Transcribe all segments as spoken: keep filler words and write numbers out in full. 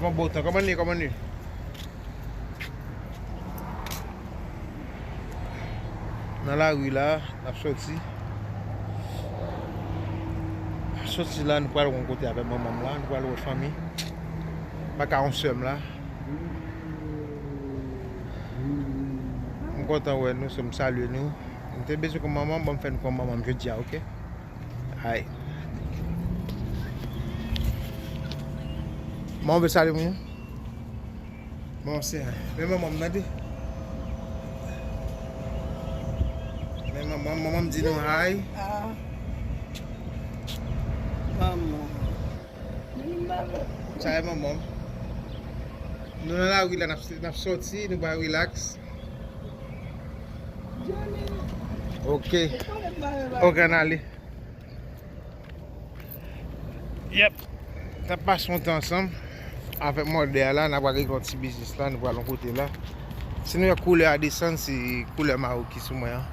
Bon tan, kòman nou ye, kòman nou ye? Nan lari la, n ap soti. Soti la, nou pral yon kote avèk manman m la, nou pral wè fanmi. M pa ka yon sè m la. M kontan wè nou, so m salye nou. M te bezwen kon manman m, bon, m fè nou kon manman m jodi a, oke? Ay. Manman vle salye moun yo? Bon, se, men manman m tande. Men manman, manman m di nou hi. Ah. Manman. Sa e manman m. Nou nan lari la, n ap, n ap soti, nou bay relax. Ok. Ok, ann ale. Yep. N ap pase yon tan ansanm avèk mòdè a la, n ap regle yon ti biznis la, nou pral yon kote la. Si nou wè koulè a desann, se koulè mawon ki sou mwen an.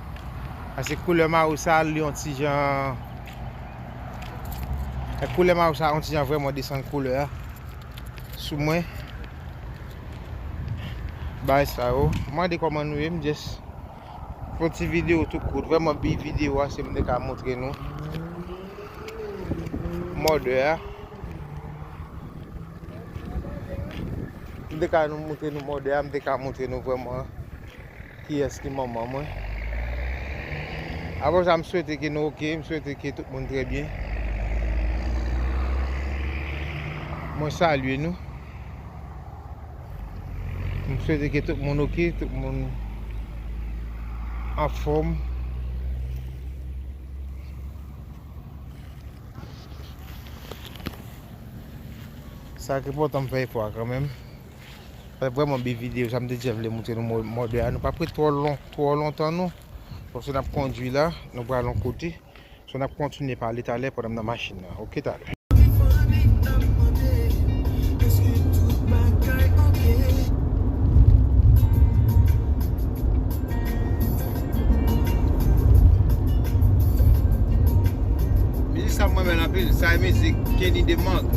Paske koulè mawon sa, li yon ti jan, e koulè mawon sa, yon ti jan vrèman desann koulè a sou mwen. Bagay sa yo. Mande kòman nou ye, m just fè yon ti videyo tou kout. Vrèman, bi videyo a, se m te ka montre nou mòdè a. M te ka nou montre nou mòdè a, m te ka montre nou vrèman kiyès ki manman mwen. Apre sa, m swete ke nou oke, m swete ke tout moun trè byen. Mwen salye nou. M swete ke tout moun oke, tout moun anfòm. Sa ki enpòtan m fè efò a kanmenm. Fè vrèman bi videyo, sa m te djè vle montre nou mò-, mòdè a. Nou p ap ret twò lon-, twò lontan non. Paske n ap kondui la, nou pral yon kote. So, n ap kontinye pale talè pandan m nan machin nan. Oke, talè. Mizik sa mwen renmen l anpil, sa e mizik Kenny Demang.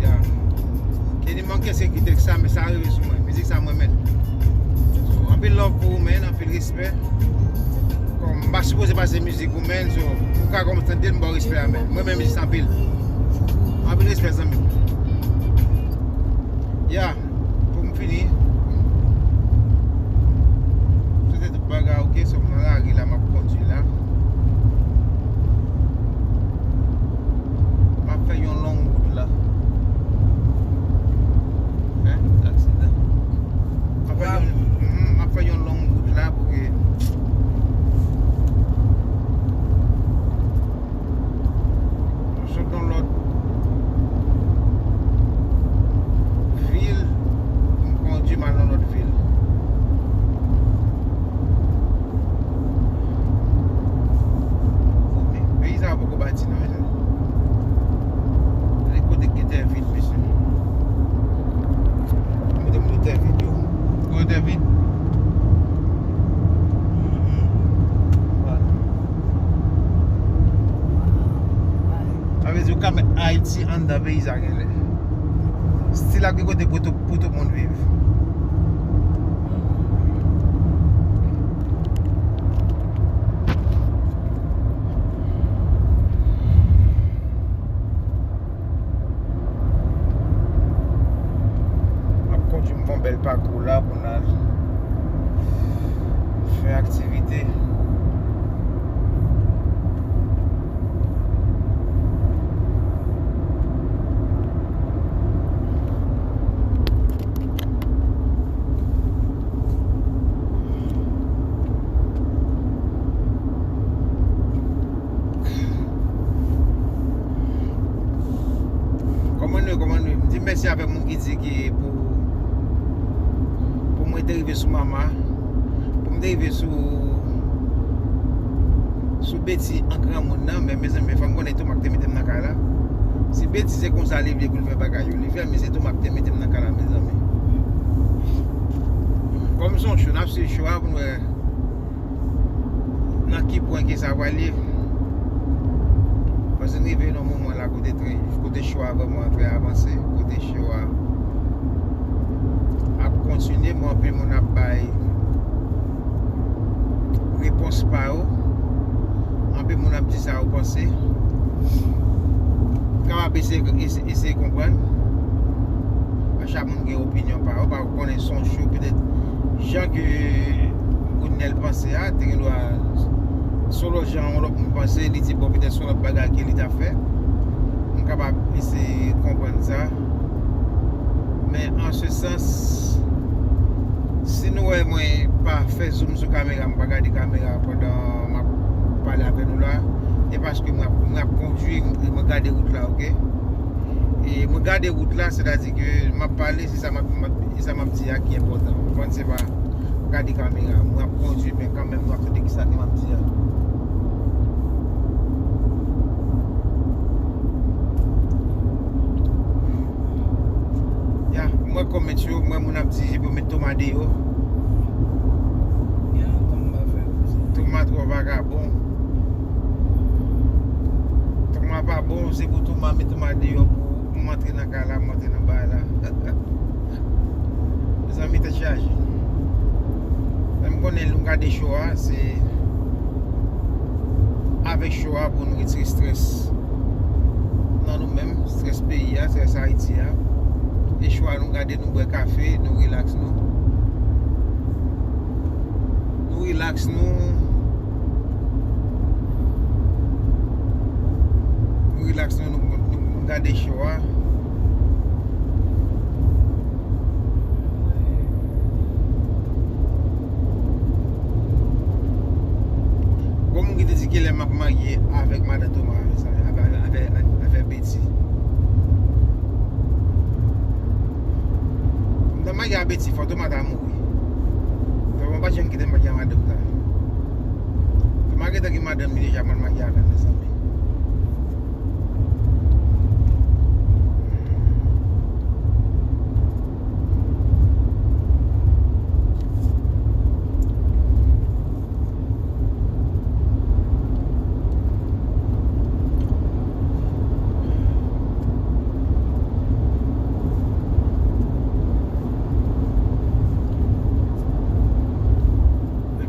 Yeah. Kenny Manquez se ki tèks sa, men sa rive sou mwen. Mizik sa mwen renmen l. So, anpil love pou ou, man, anpil respè. Kòm m pa sipoze pase mizik ou, man, so, ou ka kòmanse tande l, m ba w respè a, man. Mwen renmen mizik sa anpil. Anpil respè, zanmi m. Ya, pou m fini, se te tout bagay, oke, so m nan lari la, m ap kondui la. M ap fè yon long wout la. Hein? Aksidan. M ap fè yon, mhm, m ap fè yon long wout la pou ke m sot nan lòt vil, pou m kondui m al nan lòt vil. Peyi sa a poko bati non, mezanmi. Gade kote k gen tè vid, mesye. Mete moun yo tè vid yo. Kote tè vid? Voilà. Sa vle di ou ka met Ayiti anndan peyi sa genlè. Still ap gen kote pou tout, pou tout moun viv. M ap kondui m fè yon bèl pakou la pou n al fè aktivite. Kòman nou ye, kòman nou ye? M di mèsi avèk moun ki di ki pou, pou mwen te rive sou mama, pou m te rive sou, sou Betty an granmoun nan, men mezanmi, fò n konnen Tomak te mete m nan kay la. Si Betty se konsa li vle pou l fè bagay yo, li fè, men se Tomak te mete m nan kay la, mezanmi. Kòm se yon show, n ap swiv show a pou n wè nan ki pwen ke sa pral ye. Paske n rive nan moman la kote trè, kote show a vrèman trè avanse, kote Show a ap kontinye, men anpil moun ap bay repons pa yo. Anpil moun ap di sa yo panse. M kapab eseye, eseye, eseye konprann. Chak moun gen opinyon pa yo, pa konnen se yon show, petèt jan ke Goodnel panse a, te gen dwa se yon lòt jan yon lòt moun panse, li di bon, petèt se yon lòt bagay ke li t ap fè. M kapab eseye konprann sa. Men an se sans, si nou wè mwen pa fè zoom sou kamera, m pa gade kamera pandan m ap pale avè nou la, e paske mwen ap, mwen ap kondui, mwen gade wout la, oke? E mwen gade wout la, sètadi ke m ap pale, se sa m ap, m ap, se sa m ap di a ki enpòtan. Ou konprann, se pa gade kamera. Mwen ap kondui, men kanmenm, nou ap tande kisa ke m ap di a. Ya, m wè kòmantè yo, m wè moun ap di pou met Toma deyò. Toma twò vagabon. Toma pa bon, se pou Toma met Toma deyò pou, pou m antre nan kay la, m antre nan bay la. Mezanmi, tèt chaje. Men m konnen lè m gade show a, se avèk show a pou nou retire strès nan nou menm, strès peyi a, strès Ayiti a. E show a nou gade, nou bwè kafe, nou rilaks nou. Nou rilaks nou. Nou rilaks nou, nou, nou, nou gade show a. Gon moun ki te di kilè m ap marye avèk madan Toma, mezanmi, avè, avè, avè, avè Betty. M ta marye a Betty, fò Toma ta mouri. Toma pa janm kite m marye a madanm sa. Toma gentan gen madanm li deja, mwen marye avè l, mezanmi.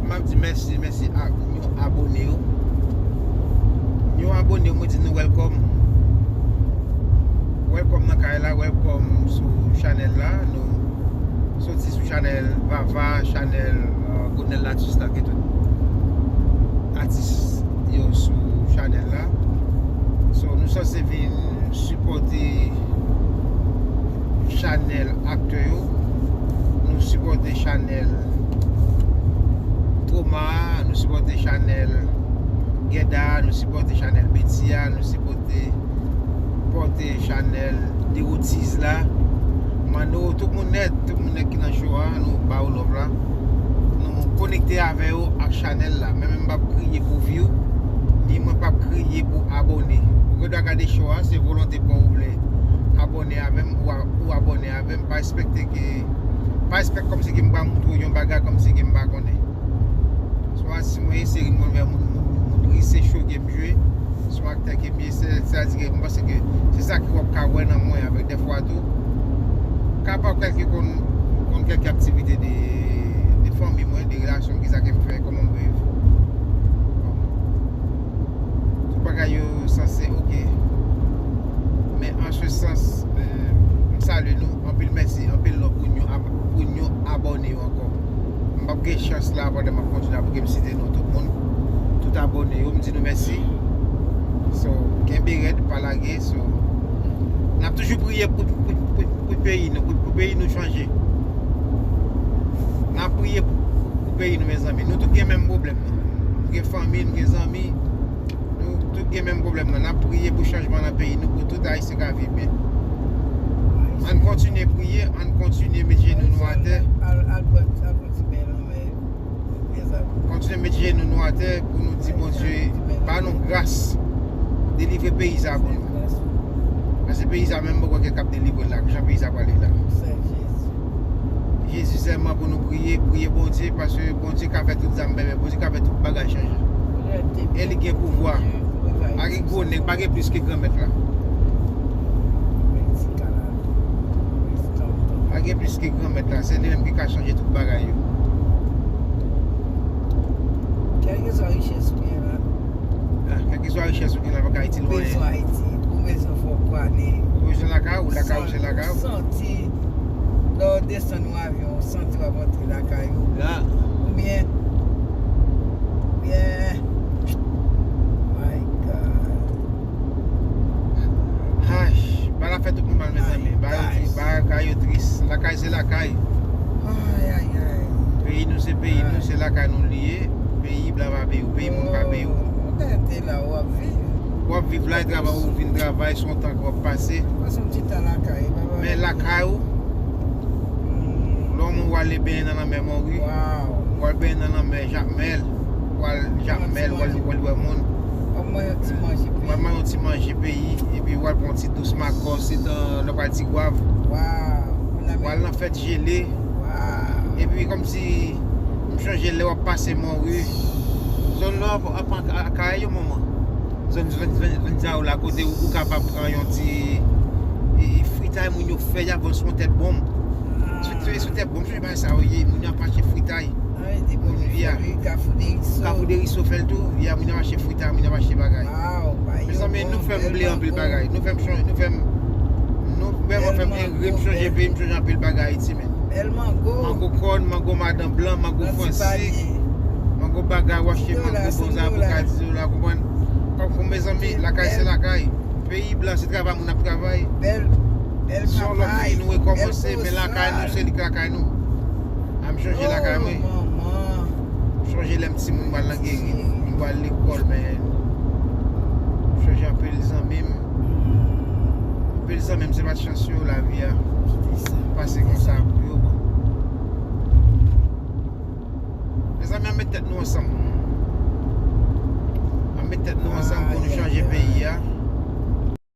M ap di mèsi, mèsi a nou abòne yo. Nou abòne yo, mwen di nou welcome. Welcome nan kay la, welcome sou chanèl la. Nou soti sou chanèl Vava, chanèl, euh, Goodnel Latis la, gen tout atis yo sou chanèl la. So, nou sanse vin sipòte chanèl aktè yo, nou sipòte chanèl Toma, nou sipòte chanèl Gèda, nou sipòte chanèl Betty a, nou sipòte pòte chanèl Dewotiz la. Mano, tout moun nèt, tout moun nèt ki nan show a, nou ba yo love la. Nou konekte avè yo ak chanèl la. Men mwen m p ap kriye pou view, ni mwen p ap kriye pou abòne. Ou gen dwa gade show a, se volonte pa w, ou vle abòne avè m, ou a, ou abòne avè m. Pa ekspekte ke, pa ekspekte kòmsi ke m pral montre w yon bagay kòmsi ke m pa konnen. Se yon atis mwen ye, se ri mwen fè moun, moun, moun ri, se show ke m jwe, se yon aktè ke m ye, se, sètadi ke m panse ke se sa ke w ap ka wè nan mwen avèk dèfwa tou. Kapab kèlke konn, konn kèlke aktivite de, de fanmi mwen, de relasyon, kisa ke m fè, kòman m viv. Tout bagay yo sanse oke. Men an se sans, euh, m salye nou, anpil mèsi, anpil love pou nou ab-, pou nou abòne yo ankò. M p ap gen chans la pandan m ap kontinye ap gen m site non tout moun, tout abòne yo, m di nou mèsi. So, kenbe rèd, pa lage, so, n ap toujou priye pou, pou, pou, pou peyi nou, pou, pou peyi nou chanje. N ap priye pou, pou peyi nou, mezanmi. Nou tout gen menm pwoblèm nan. Nou gen fanmi, nou gen zanmi. Nou tout gen menm pwoblèm nan. N ap priye pou chanjman nan peyi nou, pou tout Ayisyen ka viv byen. Ann kontinye priye, ann kontinye met jenou nou atè. Al, al, al pran, al pran ti bèl anmè. Kontinye met jenou nou atè pou nou di Bondye ba nou gras delivre peyi sa pou nou. Paske peyi sa menm poko gen k ap delivre l la, jan peyi sa prale la. Jezi sèlman pou nou priye, priye Bondye, paske Bondye ka fè tout zam bèbè, Bondye ka fè tout bagay chanje. E li gen pouvwa. Pa gen gwo nèg, pa gen plis ke Granmèt la. Gen plis ke Granmèt la, se li menm ki ka chanje tout bagay yo. Kèlkeswa richès ou gen la. Ah, kèlkeswa richès ou gen la, pa ka itil ou anyen. Bezwen Ayiti, ou bezwen fò w kwale. Ou bezwen lakay ou, lakay ou se lakay ou. Santi, lè w desann yon avyon, ou santi w ap antre lakay ou. La. Oubyen, oubyen, my God. Ay, bagay la fè tout moun mal, mezanmi. Bagay yo tris, bagay yo tris. Lakay se lakay. Ay, ay, ay. Peyi nou se peyi nou, se lakay nou li ye. Peyi blan pa peyi w, peyi moun pa peyi w. Ou tèt te la, w ap viv. W ap viv la, e travay, ou vin travay, se yon tan ke w ap pase. Pase yon ti tan lakay, papa. Men lakay ou, lè w mouri, w ale benyen nan lanmè Mori. Ou al benyen nan lanmè Jakmèl. Ou al Jakmèl, ou al, ou al wè moun. W ap manyen yon ti manje peyi. W al manyen yon ti manje peyi, epi w al pran yon ti dous makòs, se tan lè w pral Tigwav. W al nan fèt jele. Epi kòmsi, m chonje lè w ap pase Mori. Zòn nan ap, ap, ap, ap kay yo, manman. Zòn, zòn, zòn, zòn sa yo la kote ou, ou kapab pran yon ti, e, e, fritay moun yo fè, y ap vann sou yon tèt bonm. Sou, sou, sou tèt bonm, se bagay sa yo ye, moun yo ap mache fritay. Moun yo, ya. Kafou de Riso fè l tou, ya, moun yo ap mache fritay, moun yo ap mache bagay. Mezanmi, nou fè m bliye anpil bagay. Nou fè m chonje, nou fè m, nou vrèman fè m, e, m chonje peyi, m chonje anpil bagay Ayiti, men. Bèl mango. Mango kòn, mango madan blan, mango fransi, mango bagay, w achte mango bon, sa pou ka di yo la, konprann. Kòm, kòm mezanmi, lakay se lakay. Peyi blan, se travay moun ap travay. Bèl, bèl papay. Se yon lòt peyi nou rekòmanse, men lakay nou, se li k lakay nou. A m chonje lakay mwen. Chonje lè m timoun, m al nan geri, m pral lekòl, men m chonje anpil zanmi m. Anpil zanmi m, se pa t chans yo, lavi a pase konsa pou yo, bon. Mezanmi, ann met tèt nou ansanm.